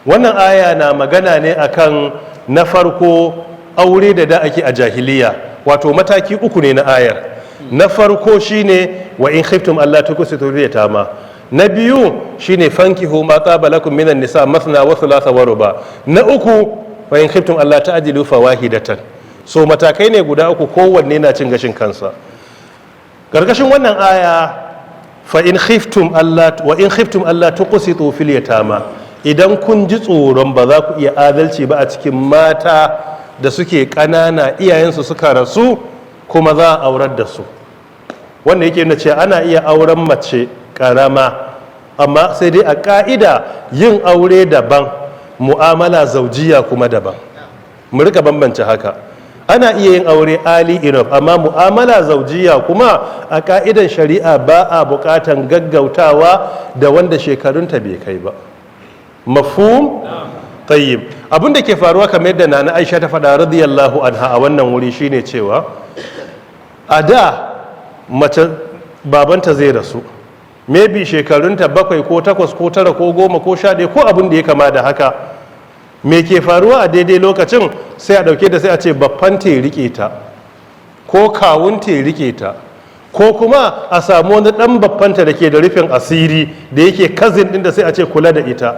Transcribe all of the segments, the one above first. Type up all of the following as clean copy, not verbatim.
Wannan aya na magana ne akan na farko, aure da ake a jahiliya. Wato mataki uku ne na ayar. Na farko shine وإن خفتم ألا تقسطوا في اليتامى. Na biyu shine فانكحوا ما طاب لكم من النساء مثنى وثلاث ورباع. Na uku, وإن خفتم ألا تعدلوا فواحدة. So matakai ne guda uku, kowanne na cin gashin kansa. Karkashin wannan aya, فإن خفتم ألا وإن خفتم ألا تقسطوا في اليتامى, idan kun ji tsoron ba za ku iya adalci ba a cikin mata da suke ƙanana, iyayensu suka rasu kuma za a aurar da su. Wanda yake nuna cewa ana iya auren mace karama, amma sai dai a ka'ida yin aure daban, mu'amala zaujiya kuma daban. Mu rika bambance haka. Ana iya yin aure early enough, amma mu'amala zaujiya kuma a ka'idan shari'a ba a bukatan gaggautawa da wanda shekarunta bai kai ba. مفهوم؟ طيب. Abin da ke faruwa, kamar yadda Nana Aisha ta faɗa رضي الله عنها a wannan wuri, shine cewa a da mace babanta zai rasu, maybe shekarunta 7 ko 8 ko 9 ko 10 ko 11 ko abin da ya kama da haka. Me ke faruwa a daidai lokacin? Sai a ɗauke da, sai a ce babban ta rike ta, ko kawun ta rike ta, ko kuma a samu wani ɗan baffanta da ke da rufin asiri da yake cousin ɗin da, sai a ce kula da ita,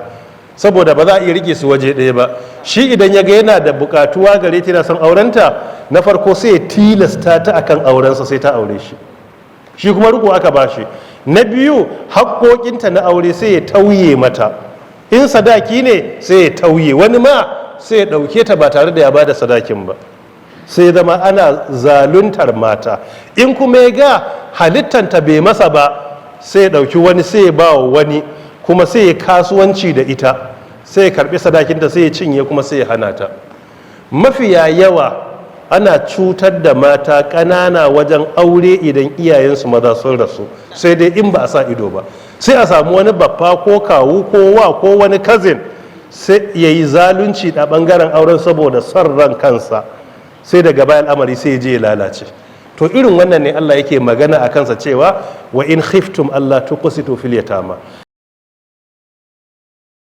saboda ba za a iya rike su waje ɗaya ba. Shi idan ya ga yana da bukatuwa gare ta, yana son aurenta, na farko sai ya tilasta ta akan aurensa, sai ta aure shi. Shi kuma riko aka ba shi. Na biyu, haƙoƙinta na aure sai ya tauye mata. In sadaki ne, sai ya tauye. Wani ma sai ya ɗauke ta ba tare da ya bada sadakin ba. Sai zama ana zaluntar mata. In kuma ya ga halittanta bai masa ba, sai ya ɗauki wani, sai ya ba wa wani, kuma sai ya kasuwanci da ita, sai ya karɓi sadakinta, sai ya cinye, kuma sai ya hana ta. Mafiya yawa ana cutar da mata ƙanana wajen aure idan iyayensu maza sun rasu, sai dai in ba a sa ido ba. Sai a samu wani baffa ko kawu ko wa ko wani cousin, sai ya yi zalunci a ɓangaren auren saboda son ran kansa. Sai daga bayan al'amari sai ya je ya lalace. To irin wannan ne Allah yake magana a kansa cewa وإن خفتم ألا تقسطوا في اليتامى.